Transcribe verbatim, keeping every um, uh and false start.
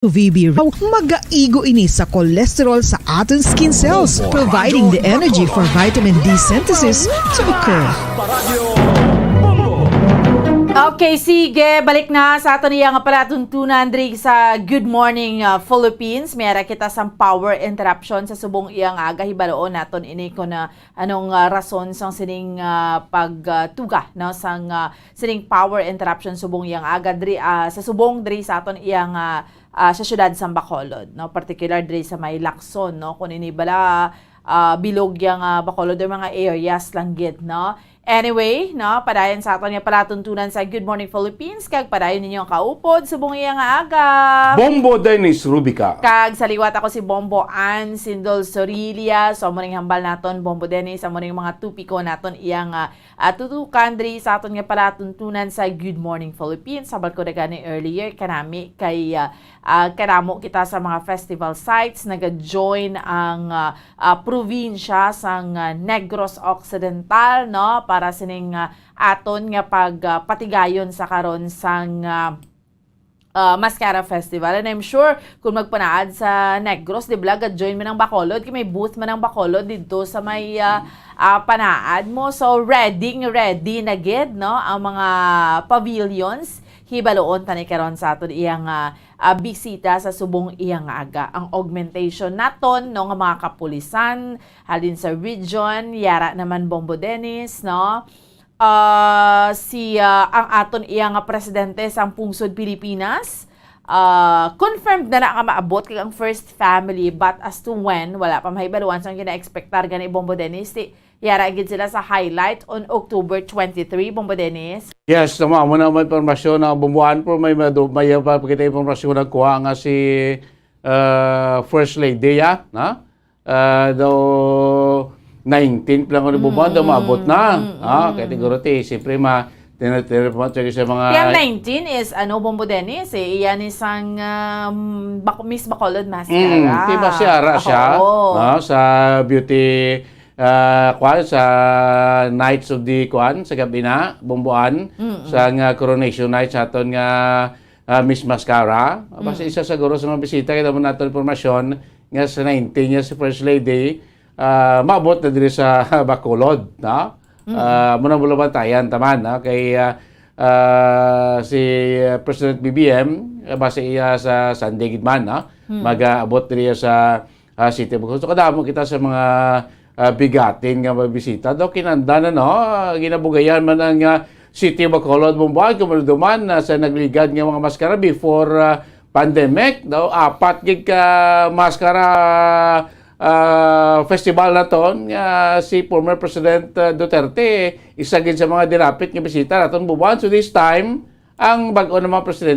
V B raw, magaigo ini sa cholesterol sa aton skin cells, providing the energy for vitamin D synthesis to occur. Okay, sige, balik na sa aton iya nga palatuntunan diri sa Good Morning, uh, Philippines. May ara kita sang power interruption sa subong iya nga aga, hibaloon naton ini kon, uh, anong, uh, rason sang sining, uh, pagtuga, no, sang, uh, sining power interruption subong iya nga aga diri, uh, sa subong diri sa aton iya nga, uh, sa siyudad sang Bacolod, no, particular diri sa may Lacson, no, kun ini bala, uh, bilog iya nga Bacolod or mga areas lang gid, no. Anyway, no, padayon sa aton nga palatuntunan sa Good Morning Philippines, kag padayon ninyo ang kaupod subong iya nga aga. Bombo Dennis Rubica. Kag sa liwat ako si Bombo Ann Sindol Sorilia. So, amo ning hambal naton, Bombo Dennis, amo ning mga topiko naton iya nga, ah, tutukan diri sa aton nga palatuntunan sa Good Morning Philippines. Sabal ko na gani earlier kanami kay, ah, ah, kanamo kita sa mga festival sites, naga-join ang, ah, ah, probinsya sang, ah, Negros Occidental, no, para sining, ah, aton nga pag, ah, patigayon sa karon sang, ah, ah, Mascara Festival. And I'm sure kung magpanaad sa Negros, di ba, ga-join man ang Bacolod, kay may booth man ang Bacolod didto sa may, ah, ah, panaad mo. So, ready, ready na gid, no, ang mga pavilions. Hibaloon tani karon sa aton iyang, ah, ah, bisita sa subong iyang aga. Ang augmentation naton, no, nga mga kapulisan halin sa region, yara naman, Bombo Dennis, no? Ah, si, ah, ang aton iya nga presidente sang Pungsod Pilipinas, ah, confirmed na na nga maabot kag ang first family, but as to when, wala pa mahibaluan. So, ang gina-expectar gani, Bombo Dennis, ti yara gid sila sa highlight on October twenty-three, Bombo Dennis. Yes, tama. Amo na may impormasyon na bumbuan, pero may madu- may pa kita impormasyon nagkuha nga si, uh, First Lady, ya, na? Uh, daw nineteen pa lang ang bumbuan, daw maabot na. Ah, kaya siguro ti, siyempre, ma tinatira pa sa mga Yang nineteen is, ano, Bombo Dennis, eh, iyan isang, um, Bac- Miss Bacolod Mascara. Mm, ti Mascara siya, Oo. No, sa beauty, ah, kwan, sa Nights of the, kwan, sa gabi na, Bomboan, sa nga coronation night sa aton nga, ah, Miss Mascara. Basta isa siguro sa mga bisita, kita mo naton impormasyon nga sa nineteen niya si First Lady, ah, maabot na diri sa Bacolod, no? Ah, muna mo labantayan taman, no? Kay, ah, ah, si, ah, President B B M, ah, base iya sa Sunday gid man, no? Mag-aabot diri sa, ah, City of Bacolod. So, kadamo kita sa mga, ah, bigatin nga mabisita. Daw kinanda na, no? Ah, ginabugayan man ang, ah, City of Bacolod, Bomboan, kung maluduman, ah, sa nagligad nga mga maskara before, ah, pandemic, daw apat gid ka maskara, ah, festival naton nga si former President, ah, Duterte, isa gid sa mga dinapit nga bisita naton, Bomboan. So this time, ang bag-o na mga presidente